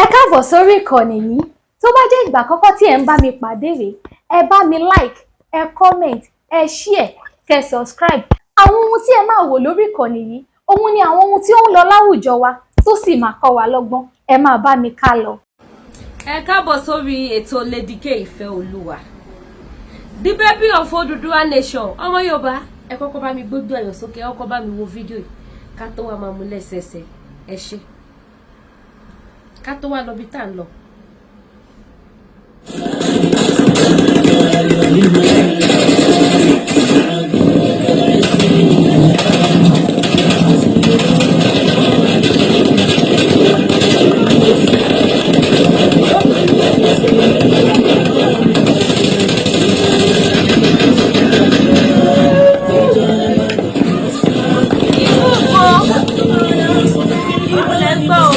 Ẹ káàbọ̀ sórí ìkànnì yìí. Tó bá jẹ́ ìgbà àkọ́kọ́ tí ẹ̀ ń bá mi pàdé rèé, ẹ bá mi like, ẹ comment, ẹ share, kẹ́ subscribe. Àwọn ohun tí ẹ máa wò lórí ìkànnì yìí, òun ni àwọn ohun tí ó ń lọ láwùjọ wa tó sì máa kọ́ wa lọ́gbọ́n. Ẹ máa bá mi ká lọ. Ẹ káàbọ̀ sórí ètò Lady K Ìfẹ́ Olúwa, the baby of Odùduwà nation. Ọmọ Yorùbá, ẹ kọ́kọ́ bá mi gbójú ayọ̀ sókè, ẹ kọ́kọ́ bá mi wo fídíò yìí ká tó wá máa mú lẹ́sẹẹsẹ. Ẹ ṣé, ká tó wá lọ bí tá à ń lọ. Ikú wo ìwọlẹ̀ ń gbọ́ o.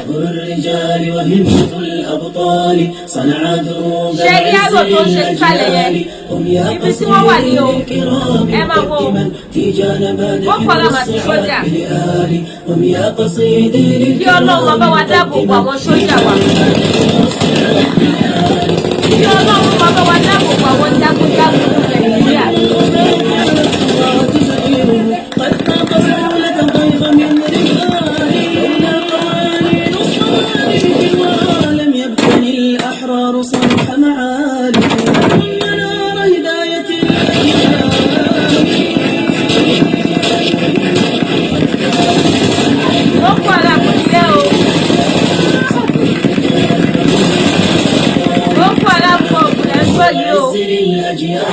الرجال وهمة الأبطال صنع دروب Ṣé rí àgọ̀ tó ń ṣe sísàlẹ̀ yẹn? هم يا Ibi tí wọ́n wà ní o. الكرام Ẹ máa wo. مقدما تيجان مادح Boko Haram àti sójà. بالآل هم يا قصيدي Kí Ọlọ́run máa bá wa dáàbò bo àwọn sójà wa. Kí Ọlọ́run máa bá wa dáàbò bo àwọn jagunjagun Nàìjíríà. قد فاق سهولة الغيظ من رجال لولا قوانين الصواريخ ولم يبتني الأحرار صرح معالي منار هداية الأجيال. Boko Haram nìyẹn o. Boko Haram kọ ògùn ẹ̀ ń gbọ́ yìí o. للأجيال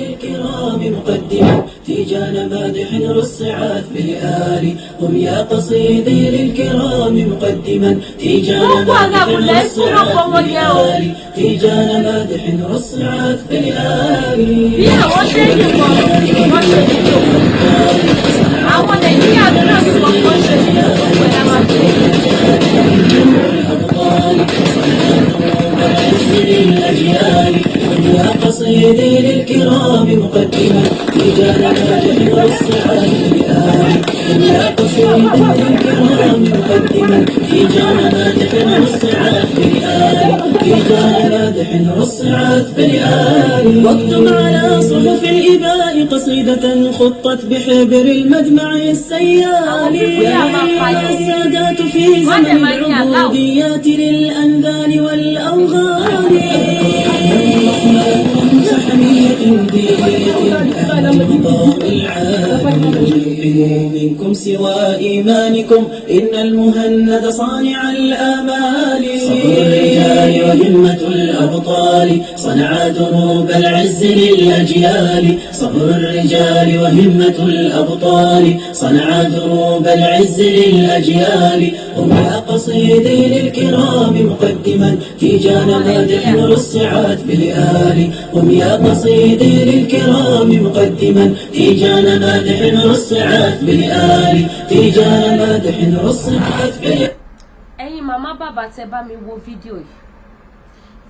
الكرام مقدما تيجان مادح رصعت بالآل هم يا قصيدي للكرام مقدما تيجان Boko مادح Haram lẹ́ ń kúrò رصعت pọ̀ wọ́n yẹn o. بالآل تيجان مادح رصعت بالآل. Bí àwọn ṣe ń yìnbọn wọ́n ṣe fídíò. Àwọn Nàìjíríà náà yìnbọn wọ́n ṣe fídíò, gbogbo ẹ̀ la máa ṣe. للأجيال هم يا قصيدي للكرام مقدما تيجان مادح رصعت بالآل هم يا قصيدي للكرام مقدما تيجان مادح رصعت بالآل تيجان مادح رصعت بالآل. واكتب على صحف الإباء قصيدة خطت بحبر المدمع السيال. يا السادات في زمن العبوديات للأنذال والأوغال رمز حمية دينية أهل القضاء العالي منكم سوى إيمانكم إن المهند صانع الآمال. صبر الرجال وهمة الأبطال صنع دروب العز للأجيال. صبر الرجال وهمة الأبطال صنع دروب العز للأجيال. هم يا قصيدي للكرام مقدما تيجان مادح رصعت بالآل. هم يا قصيدي للكرام مقدما تيجان مادح رصعت بالآل تيجان مادح رصعت بالآل. Ẹ̀yin màmá bàbá tẹ bá mi wo fídíò yìí,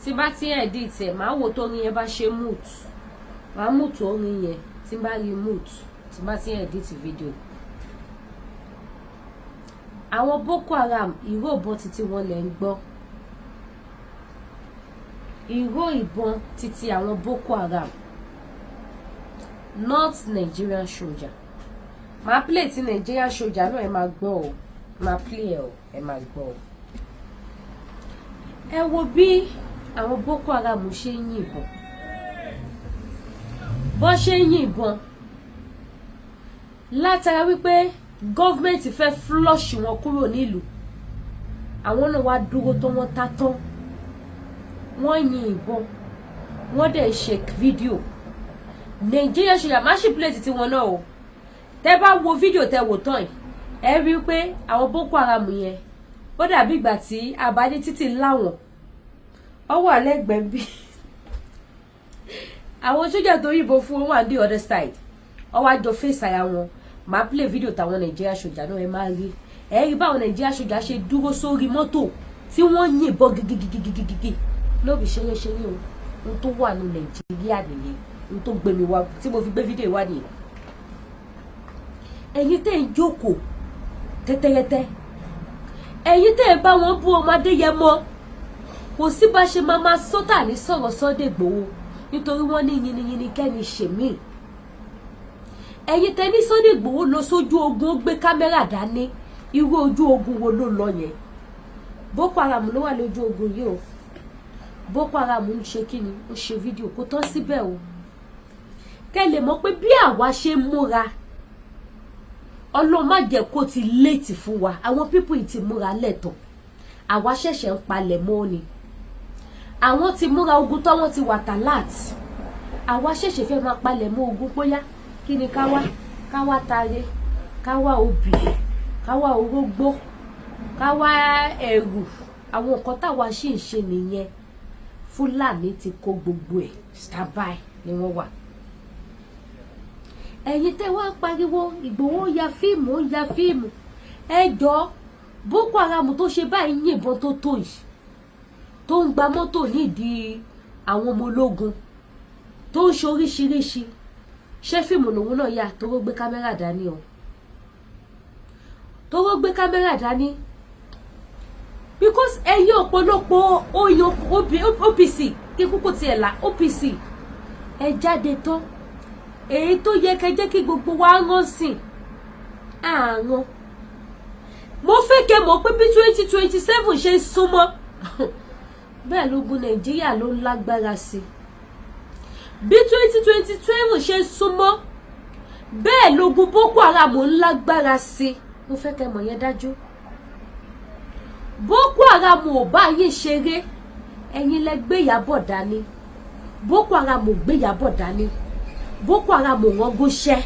tí bá ti edit ẹ̀, máa wò tó orin yẹn bá ṣe mute, máa mute orin yẹn tí bá rí mute tí bá ti edit fídíò yìí. Àwọn Boko Haram, ìró ìbọn títí wọn lẹ̀ ń gbọ́, ìró ìbọn títí àwọn Boko Haram, not Nigerian soldier. Máa play ti Nigerian soldier náà, ẹ máa gbọ́ o, máa play ẹ o, ẹ máa gbọ́ o. Ẹ wo bí àwọn Boko Haram ṣe ń yìnbọn, bọ́n ṣe ń yìnbọn látara wípé gọ́ọ̀mẹ̀ntì fẹ́ flush wọn kúrò nílùú. Àwọn náà wá dúró tó wọ́n tá tán, wọ́n yin ìbọn, wọ́n dẹ̀ ṣe fídíò. Nàìjíríà ṣe má ṣì play títí wọn náà o. Tẹ́ bá wo fídíò tẹ́ wò tán yìí, ẹ rí i pé àwọn Boko Haram yẹn Ó dàbí ìgbà tí àbá ní títì láwọn ọwọ́ àlẹ́gbẹ̀ẹ́ bí àwọn sójà tó yìnbọn fún wọn wà ní the other side, ọwọ́ àjọ face ara wọn. Màá play video táwọn Nàìjíríà sójà náà, ẹ máa rí, ẹ rí báwọn Nàìjíríà sójà ṣe dúró sórí mọ́tò tí wọ́n yìnbọn gigigigigigi lóbi ṣeré-ṣeré o. Ohun tó wà ní Nàìjíríà nìyẹn. Ohun tó gbé mi wá tí mo fi gbé fídíò wá nìyẹn. Ẹ̀yin tẹ́ ń jókòó tẹ́tẹ́rẹ́tẹ́, ẹ̀yin tẹ́ ẹ bá wọn bú ọmọ Adéyẹmọ, kò sí bá ṣe máa máa sọ́tà ní sọ̀rọ̀ Sunday Igboho, nítorí wọ́n ní yiniyini kẹ́ni ṣèmí. Ẹ̀yin tẹ́ ní Sunday Igboho lọ sójú ogun, ó gbé kámẹ́rà dání, irú ojú ogun wo ló lọ yẹn? Boko Haram ló wà lójú ogun yìí o. Boko Haram ń ṣe kí ni? Ó ṣe fídíò kó tán síbẹ̀ o. Kẹ́ lè mọ̀ pé bí àwa ṣe ń múra, Ọlọ́run má jẹ́ kó ti late fún wa. Àwọn people ti múra lẹ́tọ̀, àwa ṣẹ̀ṣẹ̀ ń palẹ̀ mọ́ ni. Àwọn ti múra ogun tó, wọ́n ti wà tàláàt. Àwa ṣẹ̀ṣẹ̀ fẹ́ máa palẹ̀ mọ́ ogun bóyá kí ni ká wá, ká wá tare, ká wá obì, ká wá orógbó, ká wá ẹ̀rù. Àwọn nǹkan táwa sì ń ṣe nìyẹn. Fúlàní ti kó gbogbo ẹ̀, standby ni wọ́n wà. Ẹ̀yin tẹ́ wá pariwo Ìgbòho ya fíìmù, ó ya fíìmù, ẹ jọ, Boko Haram tó ṣe báyìí, yìnbọn tó yìí, tó ń gba mọ́tò nídìí àwọn ọmọ ológun, tó ń ṣe oríṣiríṣi, ṣé fíìmù lòun náà yà? Tó gbé kámẹ́rà dání o, tó gbé kámẹ́rà dání, because ẹ̀yin ọ̀pọ̀lọpọ̀ oyan OPC kí kúkú tiẹ̀ là OPC, ẹ jáde tán, èyí tó yẹ kẹ́ jẹ́ kí gbogbo wa rán sìn àrùn. Mo fẹ́ kẹ́ mọ̀ pé bí 2027 ṣe ń súnmọ́, bẹ́ẹ̀ lógun Nàìjíríà ló ń lágbára sí. Bí 2027 ṣe ń súnmọ́, bẹ́ẹ̀ lógun Boko Haram ń lágbára sí. Mo fẹ́ kẹ́ mọ̀ yẹn dájú. Boko Haram ò bá yín ṣeré. Ẹ̀yin lẹ gbé Ìyábọ̀ dání. Boko Haram ò gbé Ìyábọ̀ dání. Boko Haram ò wọ́n gúnṣẹ́.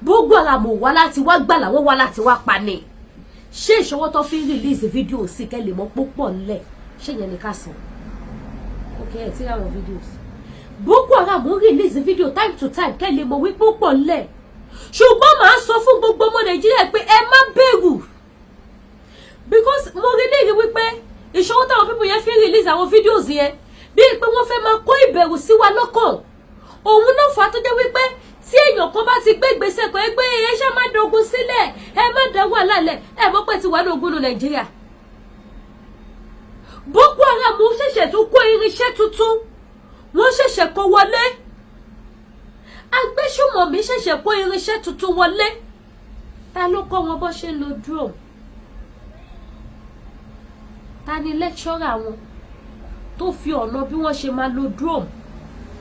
Boko Haram ò wá láti wá gbàlà, wọ́n wá láti wá pa ni. Ṣé ìṣọwọ́ tó fi ń release fídíò sí kẹ́ lè mọ̀ púpọ̀ ńlẹ̀? Ṣé yẹn ni ká sọ? Ok, ẹ ti rí àwọn videos Boko Haram ń release video time to time, kẹ́ lè mọ̀ wípé ó pọ̀ ńlẹ̀. Ṣùgbọ́n màá sọ fún gbogbo ọmọ Nàìjíríà pé ẹ má bẹ̀rù, because mo rí léyìí wípé ìṣòwò táwọn people yẹn fi release àwọn videos yẹn, bíi pé wọ́n fẹ́ máa kó ìbẹ̀rù sí wa lọ́kàn, òun ló fà á tó jẹ́ wípé tí èèyàn kan bá ti gbé ìgbésẹ̀ kan, pé ẹ ṣá má dogun sílẹ̀, ẹ má dá wàhálà lẹ̀, ẹ mọ̀ pé ti wà ní ogun ní Nàìjíríà. Boko Haram ṣẹ̀ṣẹ̀ tún kó irinṣẹ́ tuntun, wọ́n ṣẹ̀ṣẹ̀ kó wọlé. Agbésùmọ̀mí ṣẹ̀ṣẹ̀ kó irinṣẹ́ tuntun wọlé. Ta ló kọ́ wọn bó ṣe ń lo drone? Ta ni lecturer wọn tó fi ọ̀nà bí wọ́n ṣe máa lo drone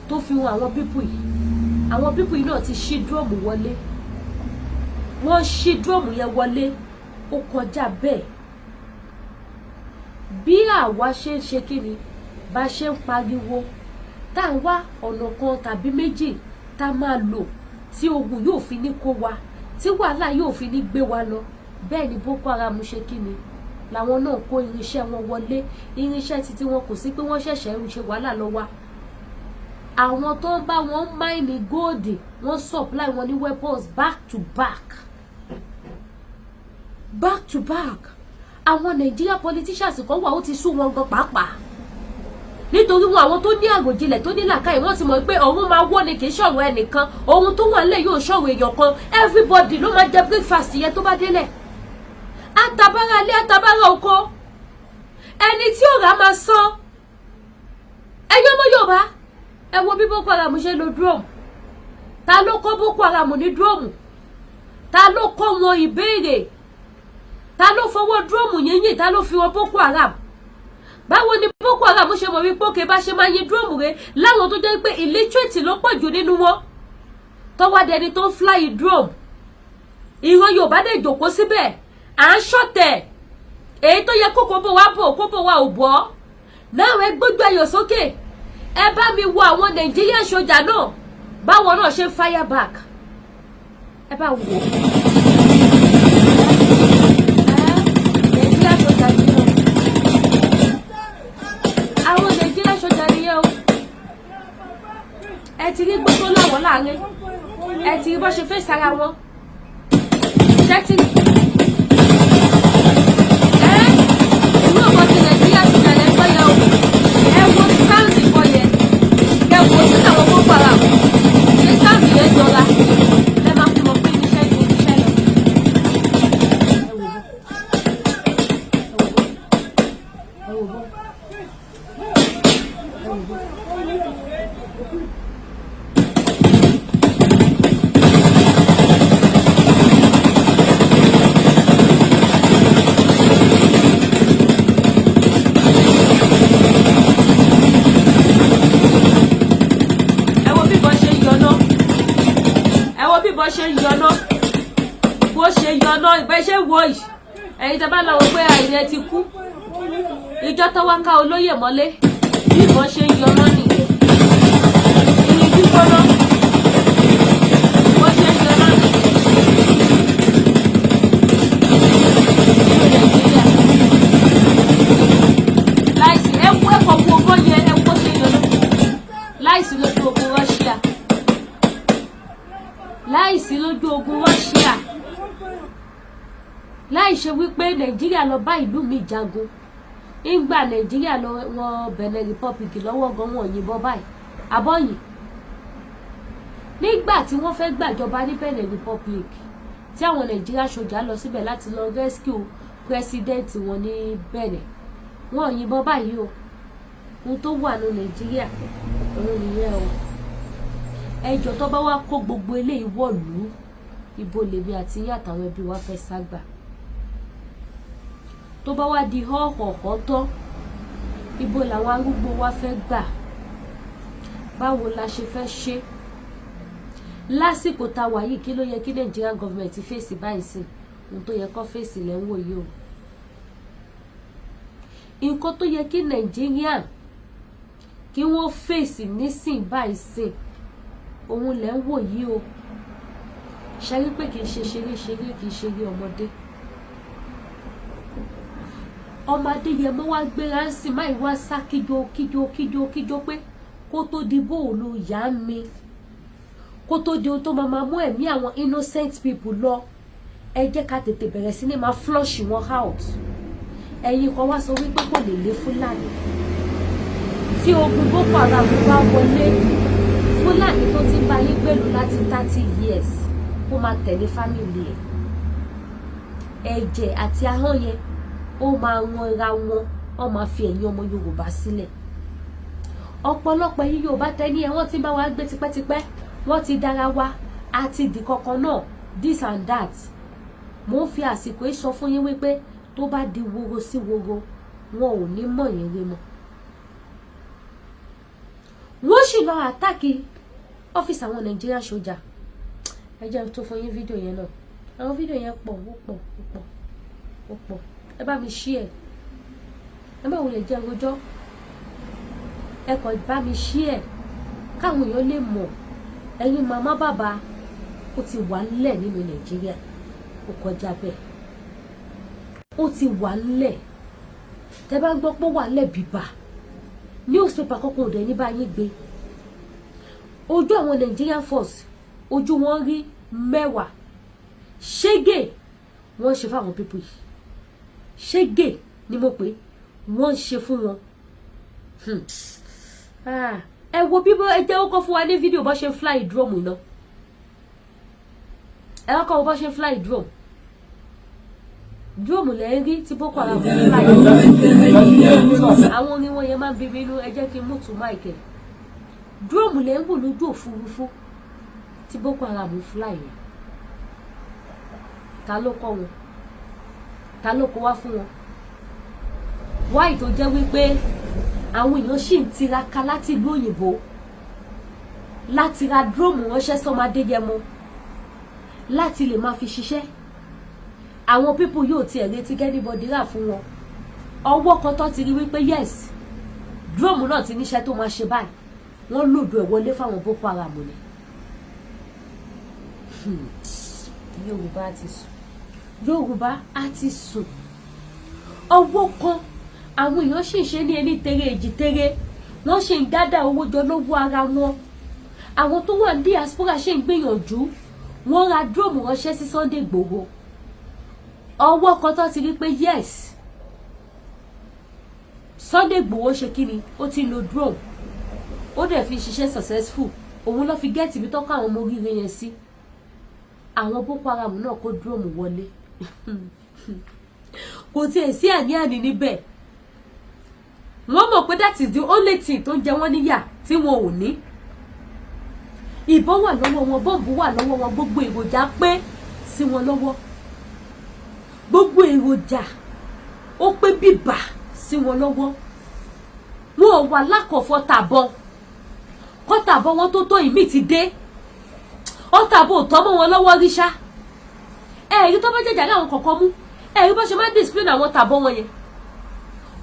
tó fi wọn àwọn people yìí? Àwọn people yìí náà ti ṣí drone wọlé, wọ́n ṣí drone yẹn wọlé. Ó kọjá bẹ́ẹ̀. Bí àwa ṣe ń ṣe kíni, bá ṣe ń pariwo, tá à ń wá ọ̀nà kan tàbí méjì tá a máa lò tí ogun yóò fi ní kó wa, tí wàhálà yóò fi ní gbé wa lọ, bẹ́ẹ̀ ni Boko Haram ṣe kíni, làwọn náà kó irinṣẹ́ wọn wọlé. Irinṣẹ́ títí wọn kò sí pé wọ́n ṣẹ̀ṣẹ̀ ń ṣe wàhálà lọ wa. Àwọn tó ń bá wọn mine gold, wọ́n supply wọn ní weapons back to back, back to back. Àwọn Nigeria politicians kan wà, ó ti sú wọn gan pàápàá, nítorí wọn àwọn tó ní àròjinlẹ̀, tó ní làákàyè, wọ́n ti mọ̀ pé ọ̀run máa wọ́ ni, kì í ṣọ̀rọ̀ ẹnìkan. Ohun tó wà nílẹ̀ yóò ṣọ̀rọ̀ èèyàn kan. Everybody ló máa jẹ breakfast yẹn tó bá délẹ̀. Àtàbára ilé, àtàbára oko, ẹni tí ò rà máa san. Ẹ̀yin ọmọ Yorùbá, ẹ wo bí Boko Haram ṣe lo drone. Ta ló kọ́ Boko Haram ní drone? Ta ló kọ́ wọn? Ìbéèrè. Ta ló fọwọ́ drone yínyìn? Ta ló fi wọn Boko Haram? Báwo ni Boko Haram ṣe mọ̀ wípé òkè bá ṣe máa yin drone rẹ̀, láwọn tó jẹ́ pé illiterate ló pọ̀ jù nínú wọn, tọ́wọ́ dẹni tó ń fly drone? Ìran Yorùbá dẹ̀ jòkó síbẹ̀, à ń ṣọ̀tẹ̀. Èyí tó yẹ kókó bò wá bò, kókó wá ò bọ́ náà. Ẹ gbójú ayọ̀ sókè, ẹ bá mi wo àwọn Nàìjíríà sójà náà, báwọn náà ṣe fire back. Ẹ bá wò ó, Nàìjíríà sójà yìí náà. Ẹ ti rí gbogbo láwọn láàrin, ẹ ti rí bó ṣe fẹ́ sára wọn. Ṣé ti rí ẹ? Ìlú ọmọ ti Nàìjíríà ti jàlẹ̀ ń gbọ́ yẹn o. Ẹ wo sound kan yẹn, kẹ wò sí àwọn Boko Haram. Ṣé sound yẹn jọra? Ẹ máa fi mọ̀ pé iṣẹ́ ju iṣẹ́ lọ. Ẹ wò bọ́, ẹ wò bọ́, ẹ wò bọ́, ẹ wò bọ́. Ẹ wo bí bọ́n ṣe ń yọná, ẹ wo bí bọ́n ṣe ń yọná, bó ṣe yọná ìgbẹ́ ṣe ń wo yìí. Ẹ̀yin tẹ́ bá lọ wọ pé àìyẹn ti kú ìjọ tó wá ká olóyè mọ́lé, bí ìbọn ṣe ń yọná nìyẹn. Ìrìn gbígbóná, bó ṣe ń yọná nìyẹn nínú Nàìjíríà láìsí. Ẹ wo ẹ̀kọ́ wo bó yẹ, ẹ wo bó ṣe ń yọná láìsí lójú ogun Russia, láìsí lójú ogun Russia, láì ṣe wípé Nàìjíríà lọ bá ìlú mi jagun. Ńgbà Nàìjíríà lọ wọn Benin Republic lọ́wọ́ gan, wọn yìnbọn báyìí abọ́yìn. Nígbà tí wọ́n fẹ́ gbàjọba ní Benin Republic, tí àwọn Nàìjíríà sójà lọ síbẹ̀ láti lọ rescue president wọn ní Benin, wọn yìnbọn báyìí o. Ohun tó wà ní Nàìjíríà òun nìyẹn o. Ẹjọ́ tó bá wá kó gbogbo eléyìí wọ̀lú, ibo lèmi àti yín àtàwọn ẹbí wa fẹ́ ságbà? Tó bá wá di họ́ọ̀họ̀họ́ tán, ibo làwọn arúgbó wa fẹ́ gbà? Báwo la ṣe fẹ́ ṣe lásìkò tá a wà yìí? Kí ló yẹ kí Nigerian government fèsì báyìí sí? Ohun tó yẹ kó fèsì lẹ́ ń wò yìí o. Nǹkan tó yẹ kí Nàìjíríà kí wọ́n fèsì nísìn báyìí sìn, òun lẹ́ ń wò yìí o. Ṣe rí pé kì í ṣe ṣeré ṣeré, kì í ṣeré ọmọdé? Ọmọ Adéyẹmọ wá gbéra ń sìn máì wá sá kíjo kíjo kíjo kíjo pé kó tó di bóòlù ìyá mi, kó tó di ohun tó máa máa mú ẹ̀mí àwọn innocent people lọ, ẹ jẹ́ ká tètè bẹ̀rẹ̀ sí ní máa flush wọn out. Ẹ̀yin kan wá sọ wípé kò lè lé Fúlàní. Tí ogun Boko Haram bá wọlé, Fúlàní tó ti ń bá yín gbèlú láti 30 years, kó máa tẹ̀lé family ẹ̀, ẹ̀jẹ̀ àti ahọ́n yẹn ó máa wọn ra wọn, wọ́n máa fi ẹ̀yin ọmọ Yorùbá sílẹ̀. Ọ̀pọ̀lọpọ̀ ẹ̀yin Yorùbá tẹ́ ní ẹ̀, wọ́n ti bá wa gbé tipẹ́tipẹ́, wọ́n ti dára wa àti di kankan náà, this and that. Mo ń fi àsìkò yìí sọ fún yín wípé tó bá di woro sí woro, wọn ò ní mọ̀ yín rí mọ́. Wọ́n sì lọ attack ọ́fíìsì àwọn Nàìjíríà sójà. Ẹ jẹ́ tó fún yín fídíò yẹn náà. Àwọn fídíò yẹn pọ̀, ó pọ̀, ó pọ̀, ó pọ̀. Ẹ bá mi share, ẹ má wulẹ̀ jẹ́ rojọ́, ẹ kàn bá mi share káwọn èèyàn lè mọ̀. Ẹ̀yin màmá bàbá, ó ti wà ńlẹ̀ nínú Nàìjíríà, ó kọjá bẹ́ẹ̀, ó ti wà ńlẹ̀. Tẹ́ bá gbọ́ pé ó wà ńlẹ̀ bíbà, newspaper kankan ò dẹ̀ ní báyìí gbé. Ojú àwọn Nigerian force, ojú wọn rí mẹ́wàá. Ṣégè wọ́n ṣe fáwọn people yìí, ṣégè ni mo pè wọ́n ṣe fún wọn. Ẹ wo bí ẹ jẹ́ ó kọ́ fún wa ní fídíò bó ṣe ń fly drone iná. Ẹ kọ́kọ́ wo bó ṣe ń fly drone. Drone lẹ́ ń rí tí Boko Haram ń fly. Àwọn orin wọn yẹn máa ń bí mi inú. Ẹ jẹ́ kí n mú tù mic ẹ̀. Drone lẹ́ ń wò lójú òfurufú tí Boko Haram ń fly yẹn. Ta ló kọ́ wọn? Ta ló kó wá fún wọn? Wáì tó jẹ́ wípé àwọn èèyàn sì ń tiraka láti ìlú òyìnbó láti ra drone ránṣẹ́ sọ́mọ Adéyẹmọ láti lè máa fi ṣiṣẹ́. Àwọn people yóò tiẹ̀ retí k'anybody rà fún wọn. Ọwọ́ kan tó ti rí wípé yes, drone náà ti níṣẹ́ tó máa ṣe báyìí, wọ́n lòdù ẹ̀ wọlé fáwọn Boko Haram ni. Yorùbá ti sùn, Yorùbá á ti sùn. Ọwọ́ kan àwọn èèyàn sì ń ṣe ní ẹni tere èjì tere, wọ́n sì ń gádà owó jọ lọ́wọ́ ara wọn. Àwọn tó wà ní diaspora ṣe ń gbìyànjú, wọ́n ra drone ránṣẹ́ sí Sunday Igboho. Ọwọ́ kan tó ti rí pé yes, Sunday Igboho ṣe kí ni, ó ti lo drone, ó dẹ̀ fi ṣiṣẹ́ successful. Òun ló fi get ibi tọ́kọ àwọn ọmọ oríire yẹn sí. Àwọn Boko Haram náà kó drone wọlé, kò tiẹ̀ sí àní-àní níbẹ̀. Wọ́n mọ̀ pé that is the only thing tó ń jẹ wọ́n níyà tí wọn ò ní. Ìbọn wà lọ́wọ́ wọn, bọ́ǹbù wà lọ́wọ́ wọn, gbogbo èròjà pé sí wọn lọ́wọ́, gbogbo èròjà ó pé bíbà sí wọn lọ́wọ́. Wọn ò wà lákọ̀ọ́fọ́ tàbọn kọ́tàbọn wọn tó tó ìmí ti dé, ọ̀tàbọ̀ ò tọ́ mọ́ wọn lọ́wọ́ rí ṣá. Ẹ̀rí tó bá jẹ̀jà láwọn kọ̀ọ̀kan mú, ẹ̀rí bó ṣe máa ń discipline àwọn tàbọ̀ wọn yẹn,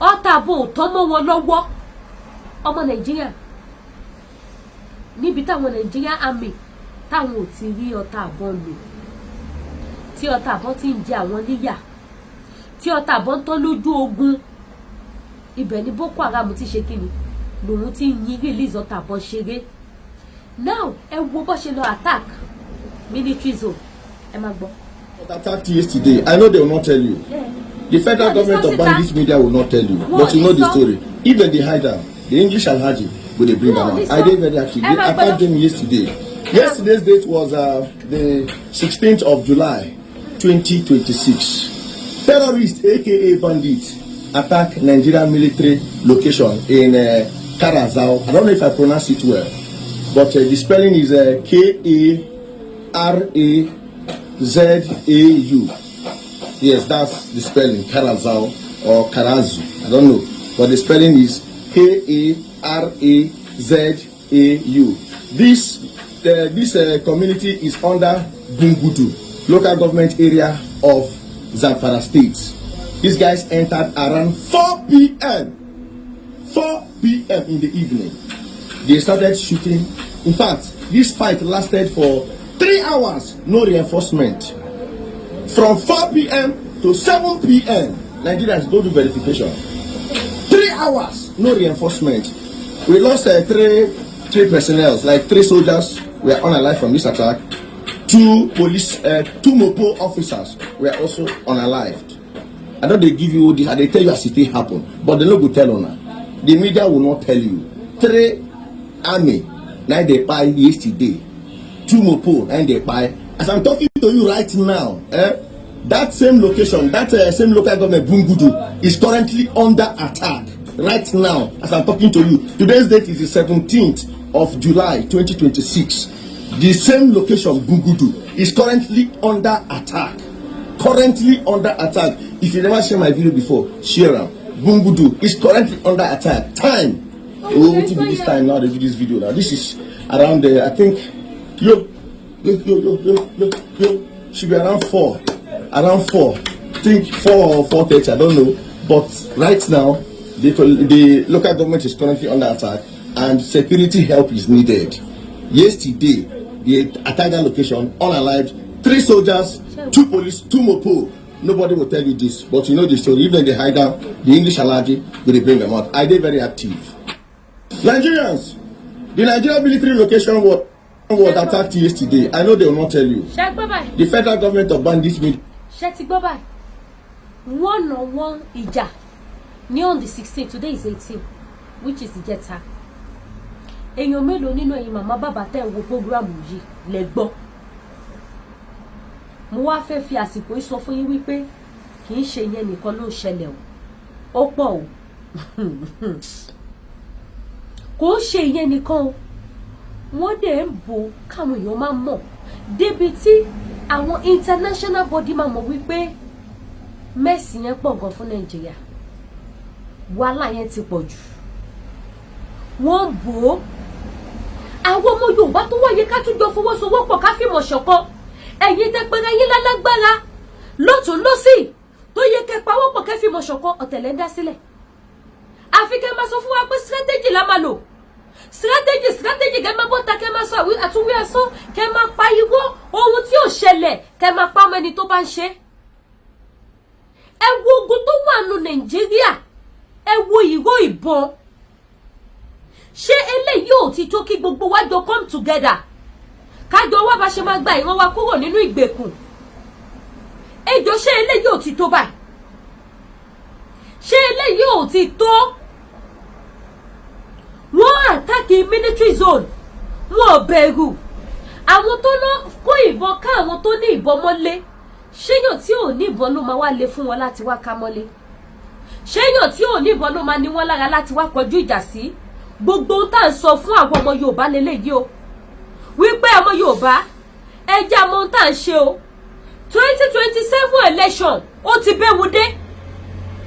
ọ̀tàbọ̀ ò tọ́ mọ́ wọn lọ́wọ́. Ọmọ Nàìjíríà, níbi táwọn Nàìjíríà army táwọn ò ti rí ọta àbọ̀n lò, tí ọta àbọ̀n ti ń jẹ àwọn níyà, tí ọta àbọ̀n ń tán lójú ogun, ibẹ̀ ni Boko Haram ti ṣe kíni, lòun ti ń yin release ọta àbọ̀n ṣeré. Now, ẹ wo bó ṣe lọ attack military zone. Ẹ máa gbọ́. Attacked yesterday. I know they will not tell you. The federal government of bandit media will not tell you, but you know the story. If they dey hide am, the English Alhaji go dey bring am out. I dey very active. They attacked them yesterday. Yesterday's date was the 16th of July, 2026. Terrorists, aka bandits, attack Nigerian military location in Karazau. I don't know if I pronounce it well, but the spelling is Karazau. Yes, that's the spelling, Karazau or Karazu. I don't know. But the spelling is Karazau. This community is under Bungudu, local government area of Zamfara State. These guys entered around 4 p.m. 4 p.m. in the evening. They started shooting. In fact, this fight lasted for 3 hours, no reinforcement. From 4 p.m. to 7 p.m. Nigerians, go do verification. 3 hours, no reinforcement. We lost three personnel, like three soldiers were unalive from this attack. Two police, two Mopo officers were also unalived. I don't dey give you this, I dey tell you as it happen, but they no go tell una. The media will not tell you. Three army na dey kpai yesterday. Two Mopo na dey kpai. As I'm talking to you right now, eh, that same location, that same local government, Bungudu, is currently under attack right now as I'm talking to you. Today's date is the 17th of July 2026. The same location, Bungudu, is currently under attack. Currently under attack. If you never share my video before, share am. Bungudu is currently under attack. Time. Oh, wetin be this time now? They do this video now. This is around the, I think, yo, yo, yo, yo, yo, yo, yo. Should be around 4. Around 4. Think 4 or 4:30. I don't know. But right now, the local government is currently under attack and security help is needed. Yesterday, they attacked that location, unalived three soldiers, two police, two Mopo. Nobody will tell you this, but you know the story. Even they hide out, the English Alhaji will dey bring them out. I dey very active. Nigerians, the Nigerian military location was attacked yesterday. I know they will not tell you. Ṣe gbọ́ báyìí? The federal government of bandits made Ṣe ti gbọ́ báyìí? One on one ìjà ní on the 16, today is 18, which is ìjẹta. Èèyàn mélòó nínú ẹ̀yin màmá bàbá tẹ̀ ń wo program yìí lẹ gbọ́? Mo wá fẹ́ fi àsìkò yìí sọ fún yín wípé kì í ṣe ìyẹn nìkan ló ń ṣẹlẹ̀ o, ó pọ̀ o. Kò ń ṣe ìyẹn nìkan o. Wọ́n dẹ̀ ń bò káwọn èèyàn máa mọ̀ débi tí àwọn international body máa mọ̀ wípé mess yẹn pọ̀ gan fún Nàìjíríà, wàhálà yẹn ti pọ̀ jù. Wọ́n ń bò ó. Àwọn ọmọ Yorùbá tó wáyé, ká tún jọ fọwọ́sowọ́pọ̀, ká fìmọ̀ ṣọ̀kan. Ẹ̀yin tẹ́ pẹ́rẹ́ yín lálágbára lọ́tún lọ́sì tó yẹ kẹ́ pawọ́pọ̀, kẹ́ fìmọ̀ ṣọ̀kan, ọ̀tẹ̀lẹ̀ ń dá sílẹ̀. Àfi kẹ́ máa sọ fún wa pé strategy la máa lò, strategy, strategy. Kẹ́ máa bọ́ta, kẹ́ máa sọ àtúwí asán, kẹ́ máa pariwo ohun tí ò ṣẹlẹ̀, kẹ́ máa pa ọmọ ẹni tó bá ń ṣe. Ẹ wo ogun tó wà nù Nàìjíríà, ẹ wo ìró ìbọn. Ṣé eléyìí ò ti tó kí gbogbo wa jọ come together, kájọ wá bá ṣe máa gba ìran wa kúrò nínú ìgbèkùn? Ejò, ṣé eléyìí ò ti tó báyìí? Ṣé eléyìí ò ti tó? Wọ́n attack military zone, wọn ò bẹ̀rù. Àwọn tó lọ kó ìbọn ká àwọn tó ní ìbọn mọ́lé, ṣéyàn tí ò ní ìbọn ló máa wá le fún wọn láti wá ká mọ́lé? Ṣéyàn tí ò ní ìbọn ló máa ní wọn lára láti wá kọjú ìjà sí? Gbogbo ohun tá à ń sọ fún àwọn ọmọ Yorùbá lélẹ́yìí o, wípé ọmọ Yorùbá, ẹ jẹ́ àmọ́ ohun tá à ń ṣe o. 2027 election, ó ti béwu dé.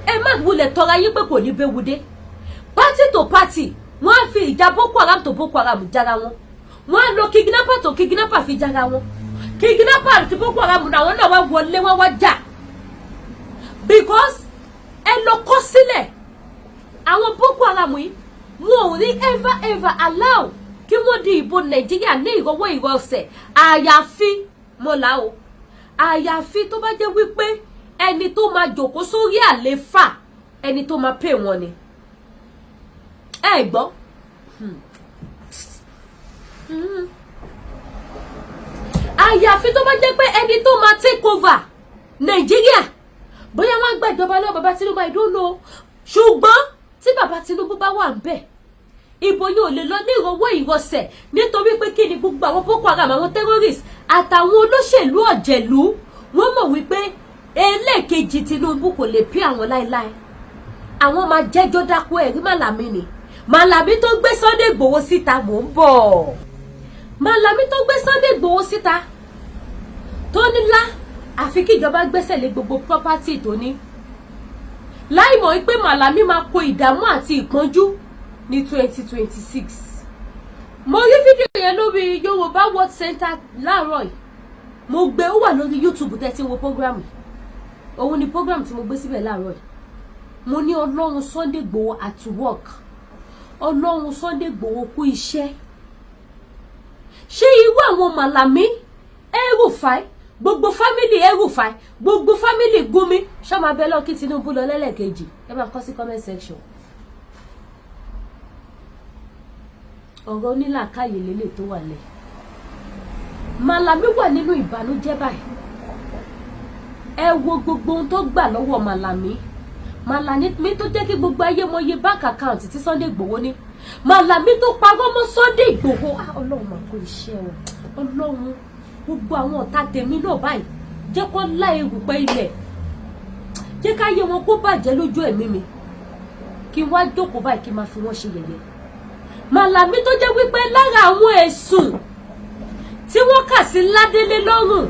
Ẹ má wulẹ̀ tọra yín pé kò ní béwu dé. Party to party, wọ́n á fi ìjà Boko Haram to Boko Haram jára wọn, wọ́n á lo kidnapper to kidnapper fi jára wọn. Kidnapper àti Boko Haram làwọn náà wá wọlé, wọ́n wá jà, because ẹ lọ kọ́ sílẹ̀, àwọn Boko Haram yìí, wọn ò ní ever ever allow kí wọ́n di ìbò Nàìjíríà ní ìrọwọ́ ìrọsẹ̀. Àyàfi mọ́lá o, àyàfi tó bá jẹ́ wípé ẹni tó máa jòkó sórí àléfà, ẹni tó máa pè wọ́n ni. Ẹ gbọ́. Àyàfi tó bá jẹ́ pé ẹni tó máa take over Nàìjíríà, bóyá wọ́n á gba ìjọba lọ́wọ́ bàbá Tinubu, I don't know. Ṣùgbọ́n tí bàbá Tinubu bá wà ń bẹ̀, ìbò yóò lè lọ ní ìrọwọ́ ìrọsẹ̀, nítorí pé kí ni? Gbogbo àwọn Boko Haram, àwọn terrorists àtàwọn olóṣèlú ọ̀jẹ̀lú, wọ́n mọ̀ wípé ẹlẹ́ẹ̀kejì Tinubu kò lè pí àwọn láéláé. Àwọn máa jẹ́jọ́ dákú. Ẹ̀rí Màlàmí ni, Màlàmí tó gbé Sunday Igboho síta, mò ń bọ̀. Màlàmí tó gbé Sunday Igboho síta, tó nílá àfi kí ìjọba gbẹ́sẹ̀ lé gbogbo property tó ní, láì mọ̀ wípé Màlàmí máa kó ìdààmú àti ìpọ́njú ní 2026. Mo rí fídíò yẹn lórí Yorùbá World Center láàárọ̀ yìí. Mo gbé, ó wà lórí YouTube tẹ́tí wo program. Òun ni program tí mo gbé síbẹ̀ láàárọ̀ yìí. Mo ní Ọlọ́run Sunday Igboho at work, Ọlọ́run Sunday Igboho kú iṣẹ́. Ṣé irú àwọn Màlàmí, El-Rufai, gbogbo family El-Rufai, gbogbo family Gumi, ṣọ́mọ abẹ́ lọ kí Tinubu lọ lẹ́lẹ́kejì? Ẹ máa kọ sí comment section. Ọ̀rọ̀ onílàákàyè lélẹ̀ tó wà lẹ̀. Màlàmí wà nínú ìbànújẹ́ báyìí. Ẹ wo gbogbo ohun tó gbà lọ́wọ́ Màlàmí. Màlàmí tó jẹ́ kí gbogbo ayé mọye bank account tí Sunday Igboho ní, Màlàmí tó parọ́ mọ́ Sunday Igboho. Ah, Ọlọ́run máa kó iṣẹ́ o. Ọlọ́run, gbogbo àwọn ọ̀tá tèmi náà báyìí, jẹ́ kó lá erùpẹ̀ ilẹ̀, jẹ́ ká yé wọn kó bàjẹ́ lójú ẹ̀mí mi, kí n wá jókòó báyìí, kí n máa fi wọ́n ṣe yẹ̀yẹ́. Màlàmí tó jẹ́ wípé lára àwọn ẹ̀sùn tí wọ́n kà sí Ládélé lọ́rùn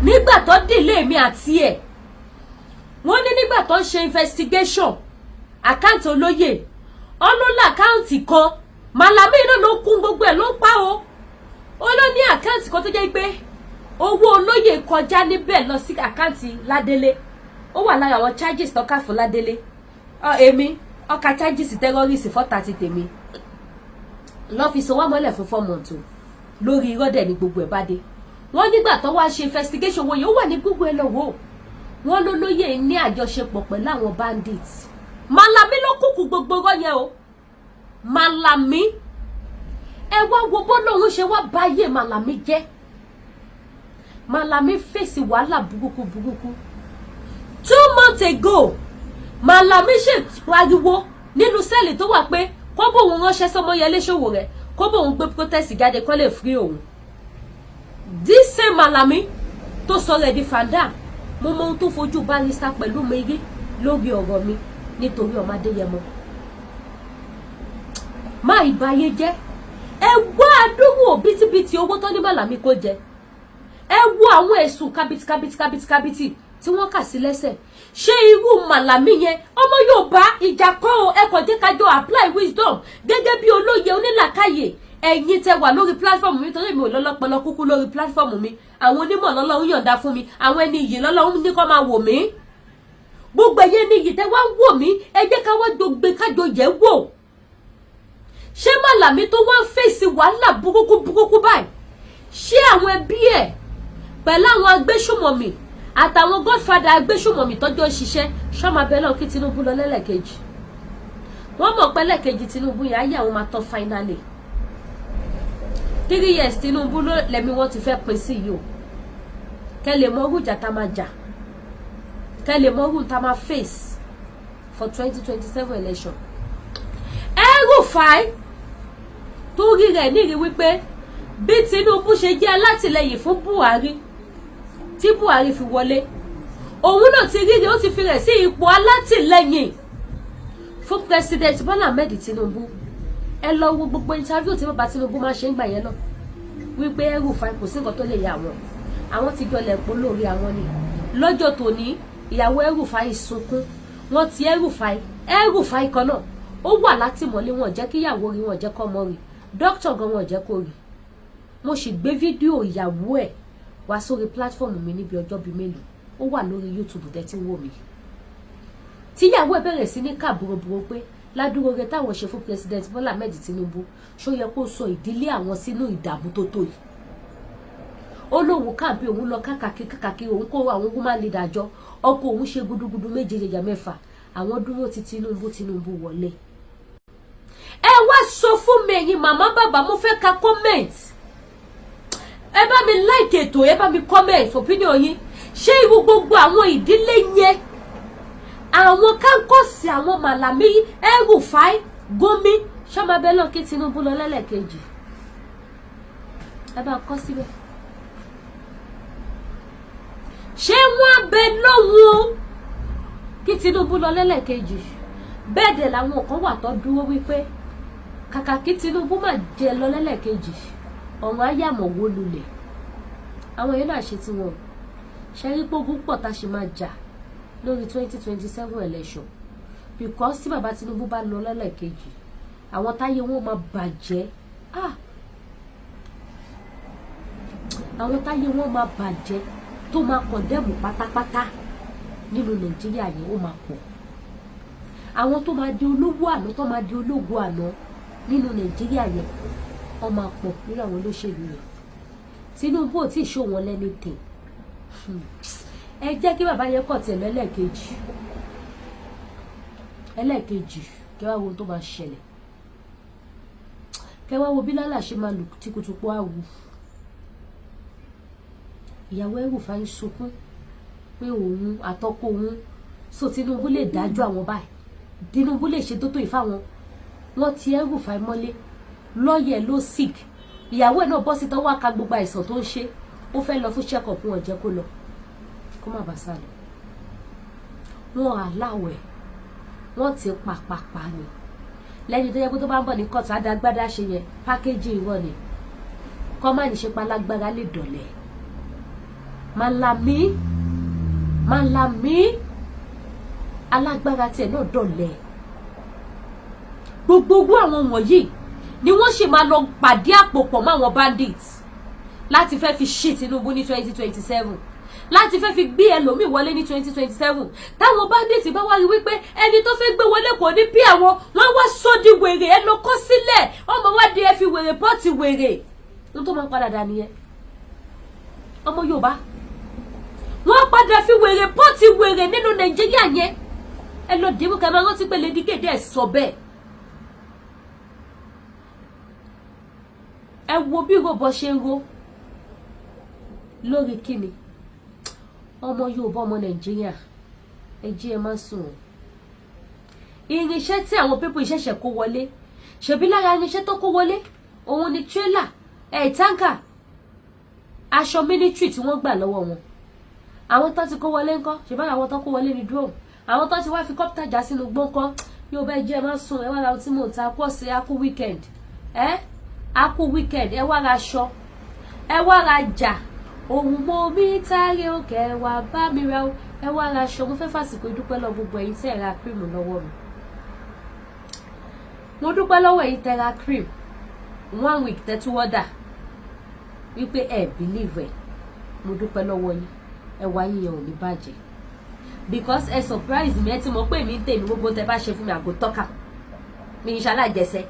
nígbà tó dìlé mi àti ẹ̀, wọ́n ní nígbà tó ń ṣe investigation account olóyè, ọlọ́lá account kan, Màlàmí náà ló kún gbogbo ẹ̀, ló ń pa o. Ó ló ní account kan tó jẹ́ pé owó olóyè kọjá níbẹ̀ lọ sí account Ládélé. Ó wà lára àwọn charges tó kà fún Ládélé. Èmi ọkà charges terrorist fọ́tà ti tèmi lọ́ fi so wá mọ́lẹ̀ fún 4 months lórí irọ́ dẹ̀ ní gbogbo ẹ̀ bá dé. Wọ́n nígbà tó wá ṣe investigation wọ̀nyí, ó wà ní Google, ẹ lọ wò ó. Wọ́n ló lóye ní àjọṣepọ̀ pẹ̀lú àwọn bandits. Malami ló kúkú gbogbo ọ̀rọ̀ yẹn o. Malami, ẹ wá wo bó lóun ṣe wá báyé Malami jẹ́. Malami fèsì wàhálà burúkú burúkú. 2 months ago, Malami ṣe pariwo nínú cell tó wà pé kó bóun ránṣẹ́ sọmọyẹlé Sowore, kó bóun gbé protest jáde kó lè free òun. This same Malami tó sọ rẹ̀ di fàdà, mo mọ ohun tó fojú barrister pẹ̀lú mi rí lórí ọ̀rọ̀ mi nítorí ọmọ Adéyẹmọ. Má ìbáyé jẹ́. Ẹ wá àdúgbò bítíbitì owó tó ní Màlàmí kó jẹ. Ẹ wo àwọn ẹ̀sùn kábítí kábítí kábítí kábítí tí wọ́n kà sí lẹ́sẹ̀. Ṣé irú Màlàmí yẹn, ọmọ Yorùbá, ìjà kọ́ o. Ẹ kàn jẹ́ ká jọ apply wisdom gẹ́gẹ́ bí olóye onílàkàyè. Ẹ̀yin tẹ wà lórí platform mi, torí mi ò lọ́lọ́pọlọ kúkú lórí platform mi. Àwọn onímọ̀ lọ́lọ́run yọ̀ǹda fún mi, àwọn ẹni iyì lọ́lọ́run ní kó máa wò mí. Gbogbo ẹ̀yin ẹni iyì tẹ wá ń wò mí, ẹ jẹ́ ká wá jọ gbé, kájọ yẹ̀ wò. Ṣé Màlàmí tó wá ń fèsì wàhálà burúkú burúkú báyìí, ṣé àwọn ẹbí ẹ̀ pẹ̀lú àwọn agbésùmọ̀mí àtàwọn godfather agbésùmọ̀mí tọ́jọ́ ń ṣiṣẹ́, ṣọ́mọ abẹ́ náà kí Tinubu lọ lẹ́lẹ́kejì? Wọ́n mọ̀ pé lẹ́ẹ̀kejì Tinubu yẹn, ayé àwọn máa tán finally. 3 years Tinubu ló lẹ́mí wọ́n ti fẹ́ pín sí yìí o. Kẹ́ lè mọ orú ìjà tá máa jà, kẹ́ lè mọ orú tá máa face for 2027 election. El-Rufai tó rí rẹ̀ nírí wípé bí Tinubu ṣe jẹ́ alátìlẹyìn fún Buhari tí Buhari fi wọlé, òun náà ti rí rí, ó ti fi rẹ̀ sí ipò alátìlẹyìn fún President Bola Ahmed Tinubu. Ẹ lọ wo gbogbo interview tí bàbá Tinubu máa ṣe ń gbà yẹn náà wípé El-Rufai kò sí nǹkan tó lè yà wọ́n, àwọn ti jọlẹ̀ pọ̀ lórí àwọn ni. Lọ́jọ́ tòní, ìyàwó El-Rufai sunkún. Wọ́n ti El-Rufai, El-Rufai kan náà ó wà látìmọ́lé. Wọn jẹ́ kíyàwó rí, wọn jẹ́ kọ́mọ rí, dókítà gan wọn jẹ́ kó rí. Mo sì gbé fídíò ìyàwó ẹ̀ wá sórí platform mi níbi ọjọ́ bíi mélòó. Ó wà lórí YouTube tẹ́tí wò mí, tíyàwó ẹ̀ bẹ̀rẹ̀ sí ní kà búrobúro pé ládùúgbò rẹ táwọn ṣe fún President Bola Ahmed Tinubu, ṣó yẹ kó sọ ìdílé àwọn sínú ìdààmú tó tó yìí? Ó lóun kàbí òun lọ kákàkiri kákàkiri, òun kó àwọn woman leader jọ, ọkọ òun ṣe gudugudu méje jẹjà mẹ́fà, àwọn dúró ti Tinubu, Tinubu wọlé. Ẹ wá sọ fún mi, ẹ̀yin màmá, bàbá, mo fẹ́ ka comment. Ẹ bá mi like ètò, ẹ bá mi comment opinion yín. Ṣé irú gbogbo àwọn ìdílé yẹn, àwọn kánkọ́sì, àwọn Màlàmí, El-Rufai, Gumi, ṣọmọbẹ náà kí Tinubu lọ lẹ́lẹ́kejì? Ẹ bá kọ síbẹ̀. Ṣé wọ́n bẹ lọ́hùn kí Tinubu lọ lẹ́lẹ́kejì? Bẹ́ẹ̀ dẹ̀ làwọn kan wà tó dúró wípé kàkà kí Tinubu má jẹ lọ lẹ́lẹ́kejì, ọ̀run ayàmọ̀ wó lulẹ̀. Àwọn yẹn náà ṣe tiwọn. Ṣe rí pógún pọ̀ tá a ṣe máa jà lórí 2027 election, because tí bàbá Tinubu bá lọ lẹ́lẹ́kejì, àwọn táyé wọn máa bàjẹ́. Ah, àwọn táyé wọn máa bàjẹ́, tó máa condemn pátápátá nínú Nàìjíríà yẹn, ó máa pọ̀. Àwọn tó máa di olówó àná, tó máa di ológo àná nínú Nàìjíríà yẹn, wọ́n máa pọ̀ nínú àwọn olóṣèlú yẹn. Tinubu ò tí ì ṣó wọn lẹ́nìtìn. Ẹ jẹ́ kí bàbá yẹn kọ̀ tẹ̀ lẹ́lẹ́kejì, ẹlẹ́ẹ̀kejì, kẹ́ wá wo ohun tó máa ṣẹlẹ̀, kẹ́ wá wo bí lálà ṣe máa lù tí kutupu á wù. Ìyàwó El-Rufai ń sunkún pé òun àtọkọ òun so Tinubu lè dájú àwọn báyìí, Tinubu lè ṣe tó tó ìfáwọn. Wọ́n ti El-Rufai mọ́lé, lọ́yẹ̀ ló sick. Ìyàwó ẹ̀ náà bọ́ síta, wá ka gbogbo àìsàn tó ń ṣe. Ó fẹ́ lọ fún check up, wọn jẹ́ kó lọ, kó má bàa sá lọ. Wọn aláwẹ̀, wọ́n ti pàpàpà ni lẹ́ni tó yẹ kó tó bá ń bọ̀ ní kóòtù adágbádá ṣe yẹn pákéjì irọ́ ni. Kọ́ má ní ṣe palágbára lè dọ̀lẹ́. Màlàmí, Màlàmí alágbára tiẹ̀ náà dọ̀lẹ́. Gbogbo owó àwọn wọ̀nyí ni wọ́n sì máa lọ pàdé àpò pọ̀ mọ́ àwọn bandits láti fẹ́ fi ṣí Tinubu ní 2027, láti fẹ́ fi gbé ẹlòmíì wọlé ní 2027. Táwọn bandits bá wá rí wípé ẹni tó fẹ́ gbé wọlé kò ní bí àwọn, wọ́n wá sódì wèrè. Ẹ lọ kọ́ sílẹ̀, ọmọ wá di ẹ fi wèrè pọ́ọ̀tì wèrè ní tó máa padà dà nìyẹn. Ọmọ Yorùbá, wọ́n padà fi wèrè pọ́ọ̀tì wèrè nínú Nàìjíríà yẹn. Ẹ lọ dìbò, ká máa rántí pé Lady K dẹ̀ sọ bẹ́ẹ̀. Ẹ wo bí ròbọ ṣe ń ro lórí kíni. Ọmọ Yorùbá, ọmọ Nàìjíríà, ẹ jí, ẹ má sùn o. Irinṣẹ́ tí àwọn people ìṣẹ̀ṣẹ̀ kó wọlé, ṣebí lára irinṣẹ́ tó kó wọlé òun ni tírélà ẹ̀, tanker, aṣọ military tí wọ́n gbà lọ́wọ́ wọn. Àwọn tó ti kó wọlé ńkọ́? Ṣèbá àwọn tó kó wọlé ní drone, àwọn tó ti wá fi copter já sínú gbó ńkọ́? Yóò bẹ jẹ́, ẹ má sùn. Ẹ wá ra ohun tí mò ń ta. Kó ọ̀sẹ̀, á kú weekend, ẹ á kú weekend. Ẹ wá ra aṣọ, ẹ wá ra jà òun mo mi táyé òkè, ẹ wá bá mi ra o. Ẹ wá ra aṣọ. Mo fẹ́ fàsìkò ìdúpẹ́ lọ gbogbo ẹ̀yin tẹ́ ẹ ra cream lọ́wọ́ mi. Mo dúpẹ́ lọ́wọ́ ẹ̀yin tẹ́ ra cream one week, tẹ́ tún wọ́dà wípé ẹ believe ẹ. Mo dúpẹ́ lọ́wọ́ yín. Ẹ wá yín yẹn ò ní bàjẹ́, because ẹ surprise mi. Ẹ ti mọ̀ pé èmi ń tèmi, gbogbo tẹ́ bá ṣe fún mi àgọ́ tọ́ka mi ń ṣalájẹsẹ́.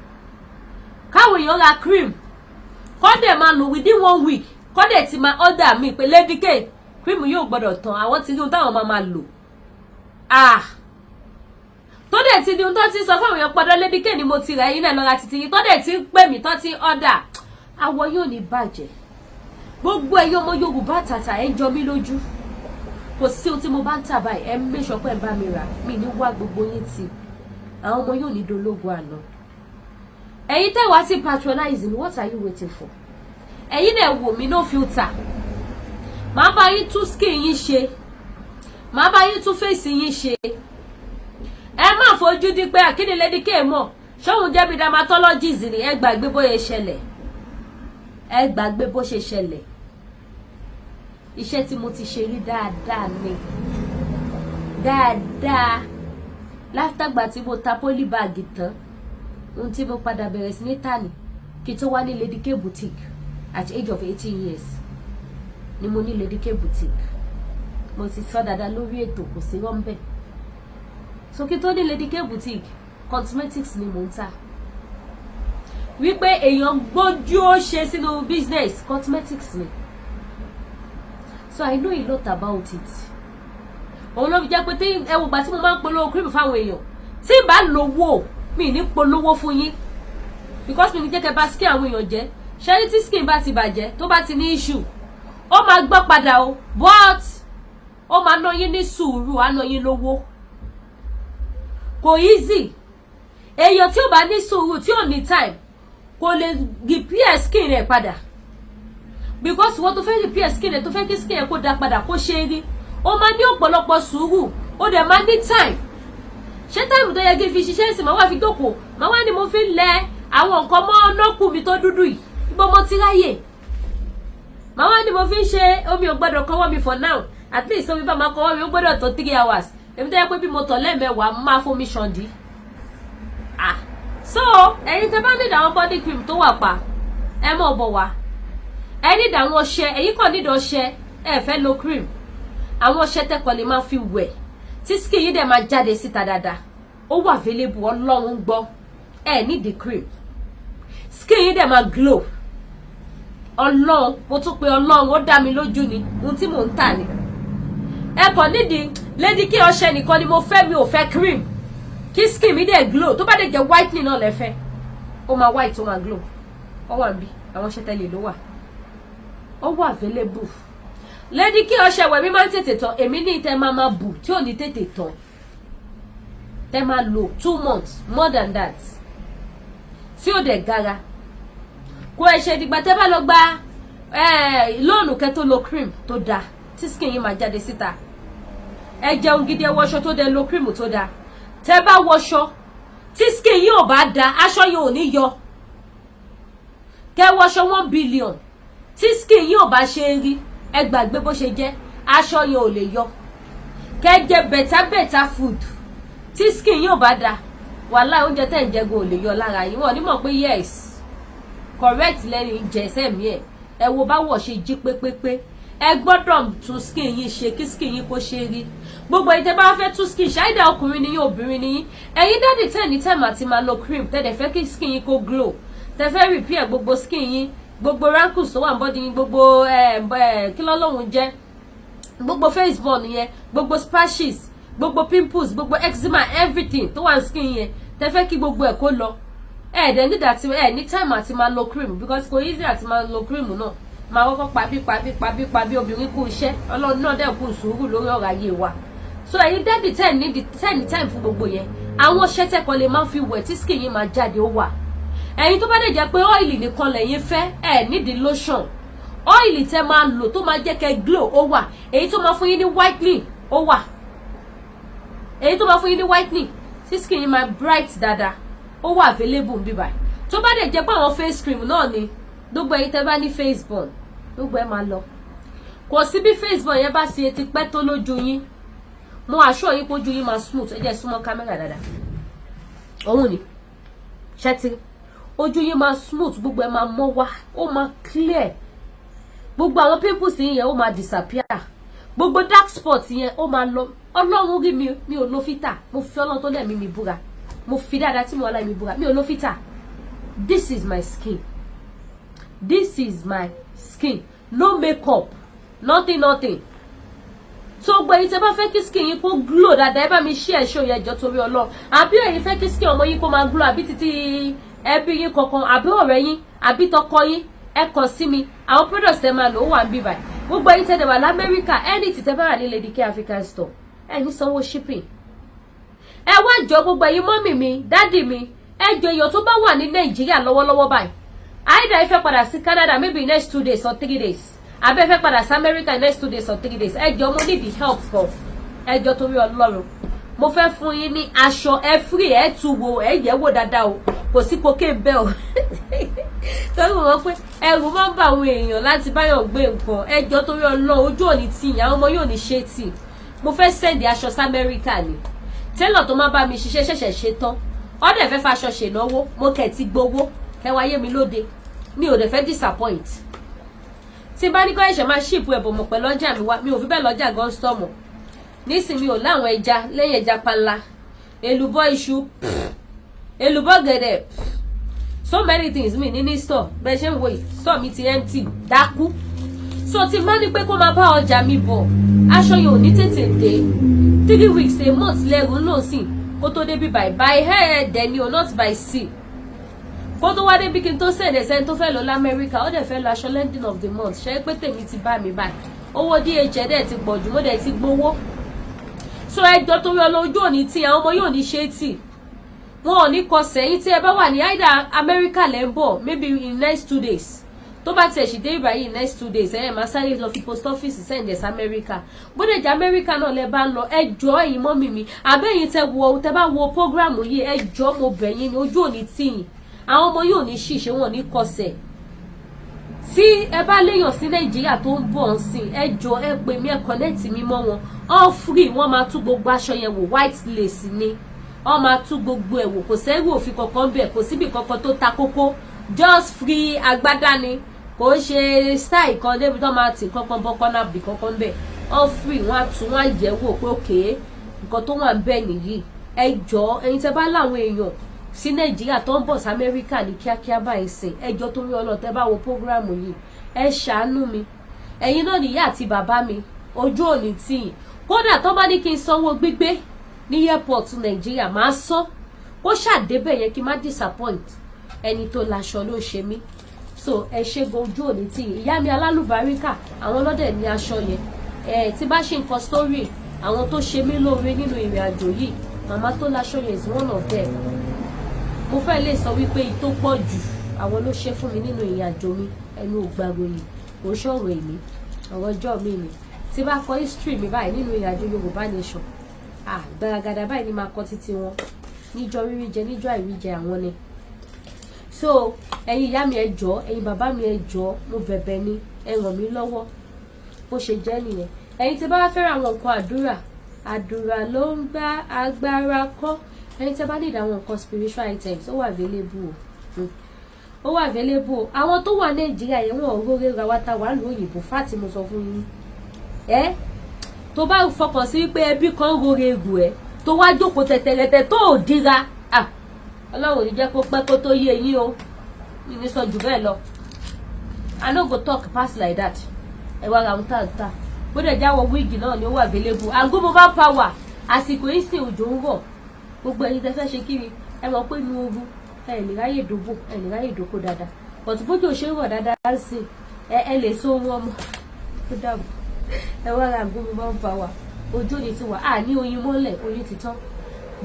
Káwọn èèyàn ra cream, kọ́dẹ̀ máa lò within one week, kọ́dẹ̀ ti máa order mi pé, "Lady K, cream yóò gbọ́dọ̀ tán." Àwọn ti rí ohun táwọn máa máa lò. Ah, Tó dẹ̀ ti di ohun tó ti sọ fún àwọn èèyàn pọ̀dọ̀ Lady K ni mo ti rà, ẹ̀yin náà lọ́ra títí yín, tó dẹ̀ ti ń pè mí, tó ti ń order. Àwọ̀ yóò ní bàjẹ́. Gbogbo ẹ̀yin ọmọ Yorùbá tàtà, ẹ̀ ń jọ mí lójú. Kò sí ohun tí mo bá ń tà báyìí, ẹ make sure pé ẹ bá mi rà. Mí ní wá gbogbo yín tì, àwọn ọmọ yóò ní dológun àná. Ẹ̀yin tẹ́ wá sí patronize me, what are you waiting for? Ẹ̀yin náà wò mí, no filter. Màá bá yín tún skin yín ṣe, màá bá yín tún face yín ṣe. Ẹ má fojú di pé àkíní Lady K mọ̀ ṣóun jẹ́ bí dermatologist ni. Ẹ gbàgbé bóyá ṣẹlẹ̀, ẹ gbàgbé bó ṣe ṣẹlẹ̀. Iṣẹ́ tí mo ti ṣe rí dáadáa ni, dáadáa. Látàgbà tí mo ta polybag tán, ohun tí mo padà bẹ̀rẹ̀ sí ní tà ní kí tó wá ní Lady K Boutique. At age of 18 years ni mo ní Lady K Boutique. Mo ti sọ dáadáa lórí ètò, kò sí rọ́ńbẹ́. So kí tó ní Lady K Boutique, cosmetics ni mò ń tà. Wípé èèyàn gbójú ó ṣe sínú business cosmetics ni, so I know a lot about it. Òun ló fi jẹ́ pé tí ẹ wò gbà tí mo máa ń polówó cream fáwọn èèyàn, tí n bá lówó, mi ní polówó fún yín, because mi ní jẹ́ kẹ́ bá skin àwọn èèyàn jẹ́. Ṣẹ́rí, tí skin bá ti bàjẹ́, tó bá ti ní issue, ó máa gbọ́ padà o, but ó máa ná yín ní sùúrù, á ná yín lówó. Kò easy. Èèyàn tí ò bá ní sùúrù, tí ò ní time, kò lè repair skin rẹ̀ padà, because wọ́n tó fẹ́ repair skin rẹ̀, tó fẹ́ kí skin rẹ̀ kó da padà, kó ṣe é rí, ó máa ní ọ̀pọ̀lọpọ̀ sùúrù, ó dẹ̀ máa ní time. Ṣé time tó yẹ kí n fi ṣiṣẹ́ ìsìn, máa wá fi jókòó, máa wá ní mo fi ń lẹ àwọn nǹkan mọ́ nọ́ọ̀kù mi tó dúdú yìí? Ibo mo ti ráyè? Màá wá ní mo fi ń ṣe omi ò gbọ́dọ̀ kọ́wọ́ mi for now. At least, omi bá máa kọ́wọ́ mi, ó gbọ́dọ̀ tó 3 hours. Èmi tó yẹ pé bí mo tọ̀ lẹ́ẹ̀mẹ́wàá, máa fomi ṣàǹdí. Ah, so ẹ̀yin tẹ́ bá need àwọn body cream tó wà pa, ẹ mọ̀ bọ̀ wá. Ẹ need àwọn ọṣẹ, ẹ̀yin kàn need ọṣẹ, ẹ fẹ́ lo cream, àwọn ọṣẹ tẹ́kọ̀ lè máa fi wẹ̀ tí skin yìí dẹ̀ máa jáde síta dáadáa, ó wà available. Ọlọ́run gbọ́, ẹ need the cream, skin yìí dẹ̀ máa glow. Ọlọ́run, mo tún pe Ọlọ́run, ó dá mi lójú ni ohun tí mò ń tà ni. Ẹ kàn nídìí Lady K ọṣẹ nìkan ni mo fẹ́, mi ò fẹ́ cream, kí skin mi dẹ̀ glow. Tó bá dẹ̀ jẹ́ whitening náà lẹ́fẹ́, ó máa white, ó máa glow. Ó wà níbí, àwọn ọṣẹ tẹ́lẹ̀ ló wà, ó wà available. Lady K ọṣẹ wẹ̀ mi máa ń tètè tán. Èmi ní tẹ́ máa máa bù tí ò ní tètè tán, tẹ́ máa lò 2 months, more than that, tí ò dẹ̀ gara. Kó ẹ ṣe dìgbà tẹ́ bá lọ gba loan kẹ́ tó lo cream tó dáa tí skin yín máa jáde síta. Ẹ jẹun gidi, ẹ wọṣọ tó dẹ, lo cream tó dáa. Tẹ́ bá wọṣọ tí skin yín ò bá da, aṣọ yín ò ní yọ. Kẹ́ wọṣọ 1 billion, tí skin yín ò bá ṣe é rí, ẹ gbàgbé bó ṣe jẹ́, aṣọ yín ò lè yọ. Kẹ́ jẹ better better food, tí skin yín ò bá da, wàhálà, oúnjẹ tẹ́ ń jẹ gan ò lè yọ lára yín. Wọ́n ní mọ̀ pé yes, correct lẹ́ni jẹ sẹ́mi ẹ̀. Ẹ wo báwọ̀ ṣe jí pépépé. Ẹ gbọ́dọ̀ tún skin yín ṣe kí skin yín kó ṣe rí. Gbogbo ìtẹ́ bá fẹ́ tún skin ṣáìdá, ọkùnrin ni yín, obìnrin ni yín, ẹ̀yin daddy tẹ̀ ní time àti máa lo cream, tẹ́ dẹ̀ fẹ́ kí skin yín kó glow, tẹ́ fẹ́ repair gbogbo skin yín, gbogbo wrinkles tó wà ní body yín, gbogbo kí lọ́lọ́run jẹ́, gbogbo face burn yẹn, gbogbo spashes, gbogbo pimples, gbogbo eczema, everything tó wà ní skin yẹn, tẹ́ fẹ́ kí gbogbo ẹ̀ kó lọ, ẹ dẹ̀ nígbà tí ẹ ní time àti máa lo cream, because kò easy àti máa lo cream náà, máa kọ́kọ́ pa bí pa bí pa bí pa bí. Obìnrin kú iṣẹ́, Ọlọ́run náà dẹ̀ kú sùúrù lórí ọ̀rọ̀ ayé wa. So ẹ̀yin daddy tẹ̀ ní tẹ̀ ní time fún gbogbo yẹn, àwọn ọṣẹ tẹ́kọ̀ lè máa fi wẹ̀ tí skin yín máa jáde, ó wà. Ẹ̀yin tó bá dẹ̀ jẹ́ pé oil nìkan lẹ̀yin fẹ́, ẹ̀ nídìí lotion, oil tẹ́ máa lò tó máa jẹ́ kẹ́ glow, ó wà. Èyí tó máa fún yín ní whitening, ó wà. Èyí tó máa fún yín ní whitening tí skin yín máa bright dáadáa, ó wà available ń bíbáyìí. Tó bá dẹ̀ jẹ́ pé àwọn face cream náà ni, gbogbo ẹ̀yin tẹ́ bá ní face burn, gbogbo ẹ̀ máa lọ. Kò sí bí face burn yẹn bá ṣe ti pẹ́ tó lójú yín, mo assure yín pójú yín máa smooth. Ẹ jẹ́ súnmọ́ kámẹ́rà dáadáa. Òun ni ṣẹ́tí, ojú yín máa smooth, gbogbo ẹ̀ máa mọ́ wá, ó máa clear. Gbogbo àwọn pimples yín yẹn, ó máa disappear. Gbogbo dark spots yẹn, ó máa lọ. Ọlọ́run rí mi, mi ò lo filter. Mo fi Ọlọ́run tó lẹ̀mí mi búra, mo fi dáadáa tí mo wà láì mi búra, mi ò lo filter. This is my skin, this is my skin, no makeup, nothing, nothing. So gbogbo ẹ̀yin tẹ́ bá fẹ́ kí skin yín kó glow dáadáa, ẹ bá mi share show yẹn jọ torí Ọlọ́run. Àbí ẹ̀yin fẹ́ kí skin ọmọ yín kó máa glow, àbí títí ẹbí yín kankan, àbí ọ̀rẹ́ yín, àbí tọkọ yín, ẹ kàn sí mi. Àwọn products ẹ máa lò ó wà ń bí báyìí. Gbogbo ẹ̀yin tẹ́ dẹ̀ wà l'Amẹ́ríkà, ẹni tí tẹ́ bá rà ní Lady K African Store, ẹ ní sanwó shipping. Ẹ wá jọ, gbogbo ẹ̀yin mummy mi, daddy mi, ẹ jọ, èèyàn tó bá wà ní Nàìjíríà lọ́wọ́lọ́wọ́ báyìí, àìdá ẹ fẹ́ padà sí Canada maybe next 2 days or 3 days, àbẹ́ ẹ fẹ́ padà sí America next 2 days or 3 days, ẹ jọ, mo need the help kan. Ẹ jọ torí Ọlọ́run, mo fẹ́ fún yín ní aṣọ. Ẹ free, ẹ tu wo, ẹ yẹ̀ wò dáadáa o. Kò sí cocaine bẹ́ẹ̀ o, torí mo mọ̀ pé ẹrù máa ń bá àwọn èèyàn láti báyọ̀ gbé nǹkan. Ẹ jọ torí Ọlọ́run, ojú òní tì yín, àwọn ọmọ yóò ní ṣe tì. Mo fẹ́ send aṣọ sí Amẹ́ríkà ni. Tailor tó máa bá mi ṣiṣẹ́ ṣẹ̀ṣẹ̀ ṣe tán, ọ̀dẹ̀ fẹ́ faṣọ ṣènáwó. Mo kẹ̀ ti gbowó kẹwàá yé mi lóde, mi ò dẹ̀ fẹ́ disappoint. Tí bá ní kọ́ ẹ̀ṣẹ̀ máa ship ẹ̀bùn mọ̀ pẹ̀lú ọjà mi wá, mi ò fi bẹ́ẹ̀ lọ́jà gan stọ́mọ̀ nísìnyí. Mi ò láwọn ẹja lẹ́yìn ẹja panla, èlùbọ́ iṣu, èlùbọ́ gẹ̀dẹ̀, so many things mi ní ní store. Bẹ́ẹ̀ ṣe ń wo yìí, store mi ti empty dákú. So tí má ní pé kó máa bá ọjà mi bọ̀, aṣọ yẹn ò ní tètè dé. 3 weeks, a month lẹ́rù ń lò sí kó tó débi. By air dẹ̀ ni o, not by sea. Kó tó wá débi, kí n tó send ẹsẹ̀ tó fẹ́ lọ lamẹ́ríkà, ó dẹ̀ fẹ́ lọ aṣọ ending of the month. Ṣe é pé tèmi ti bá mi báyìí? Owó DHL dẹ̀ ti pọ̀ jù, mo dẹ̀ ti gbowó. So ẹjọ́ torí ọlọ́, ojú òní tí àwọn ọmọ yóò ní ṣe tì, wọn ò ní kọsẹ̀. Yín tí ẹ bá wà ní either America lẹ́ ń bọ̀, maybe in next 2 days, tó bá tiẹ̀ sì dé ìbáyìí next 2 days, ẹ máa sáré lọ fi post office send ẹ̀ sí America. Bóde jẹ́ America náà lẹ bá ń lọ, ẹ jọ̀ọ́, ẹ̀yin mummy mi, àbẹ́yìn tẹ wo, tẹ bá wo program yìí, ẹ jọ̀ọ́, mo bẹ̀ yín ni, ojú òní tì yín, àwọn ọmọ yóò ní ṣìṣe, wọn ò ní kọsẹ̀. Tí ẹ bá léèyàn sí Nàìjíríà tó ń bọ̀ ń sìn, ẹ jọ̀ọ́, ẹ pè mí, ẹ connect mi mọ́ wọn. All free, wọ́n máa tú gbogbo aṣọ yẹn wò. White lace ni, wọ́n máa tú gbogbo ẹ̀ wò. Kò sẹ́rù òfin kankan bẹ̀, kò síbi kankan tó ta kókó. Just free agbádá ni, kò ń ṣe style kan débi tó máa tì kankan bọ́kọ́ náà bì kankan bẹ̀. All free, wọ́n á tú, wọ́n á yẹ̀ wò pé òkè, nǹkan tó wà ń bẹ̀ nìyí. Ẹ jọ̀ọ́, ẹ̀yin tẹ́ bá láwọn èèyàn sí Nàìjíríà tó ń bọ̀ sí Amẹ́ríkà ní kíákíá báyìí sìn, ẹ jọ̀ọ́ torí Ọlọ́run, tẹ́ bá wo program yìí, ẹ ṣàánú mi. Ẹ̀yin náà nìyá àti bàbá mi, ojú òní tì yín. Kódà tó bá ní kí n sanwó gbígbé ní airport Nàìjíríà, máa san kó ṣàdébẹ̀ yẹn, kí n má disappoint ẹni tó laṣọ ló ṣe mí. So ẹ ṣe gan, ojú òní tì yín. Ìyá mi alálùbáríkà, àwọn ọlọ́dẹ̀ ní aṣọ yẹn. Ẹ tí bá ṣe nǹkan story àwọn tó ṣe mí lóore nínú ìrìn àjò yìí, màmá tó láṣọ yẹn is one of them. Mo fẹ́ lè sọ wípé èyí tó pọ̀ jù, àwọn ló ṣe fún mi nínú ìrìn àjò mi. Ẹnu ò gbàròyìn, kò ṣọ̀rọ̀ èmi, ọ̀rọ̀ ọjọ́ mi ni. Tí bá kọ history mi báyìí nínú ìrìn àjò Yorùbá Nation, ah, gbaragada báyìí ni máa kọ títí wọn, níjọ́ rírí jẹ, níjọ́ àìrí jẹ, àwọn ni. So ẹ̀yin ìyá mi, ẹ jọ̀ọ́, ẹ̀yin bàbá mi, ẹ jọ̀ọ́, mo bẹ̀bẹ̀ ni, ẹ ràn mí lọ́wọ́. Bó ṣe jẹ́ nìyẹn. Ẹ̀yin tí bá wá fẹ́ràn àwọn nǹkan àdúrà, àdúrà ló ń gbá agbára kọ́. Ẹ̀yin tí bá need àwọn nǹkan spiritual items, ó wà available o, ó wà available o. Àwọn tó wà Nàìjíríà yẹn, wọn ò róore ra wa ta wà lù òyìnbó fáàtì. Mo sọ fún yín, ẹ tó bá fọkàn sí wípé ẹbí kan ń róore egbò ẹ, tó wá jókòó tẹ̀tẹ̀rẹ̀tẹ̀ tó ò dira, ah, Ọlọ́run ò ní jẹ́ kó pẹ́ kó tó yé yín o. Mi ní sọ jù bẹ́ẹ̀ lọ. I no go talk pass like that. Ẹ wá ra ohun tá à ń tà. Bó dẹ̀ jáwọ́ wig náà ni, ó wà available. Àgbo bá power, àsìkò yìí sìn, òjò ń rọ̀. Gbogbo ẹ̀yin tẹ́ fẹ́ ṣe kiri, ẹ mọ̀ pé inú ooru, ẹ lè ráyè dóbò, ẹ lè ráyè dóko dáadáa, but bójú ò ṣe ń rọ̀ dáadáa sí, ẹ lè so ohun ọmọ ó dàbọ̀. Ẹ wá ra àgbo bá ń power. Ojú ni ti wà á ní oyin mọ́lẹ̀, oyin ti tán.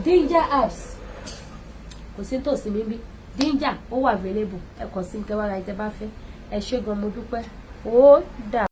Danger apps kò sí tòsí mi bí. Danger ó wà available, ẹ kàn sí kẹwàá ra ẹ tẹ́ bá fẹ́. Ẹ ṣé gan, mo dúpẹ́, ó dà.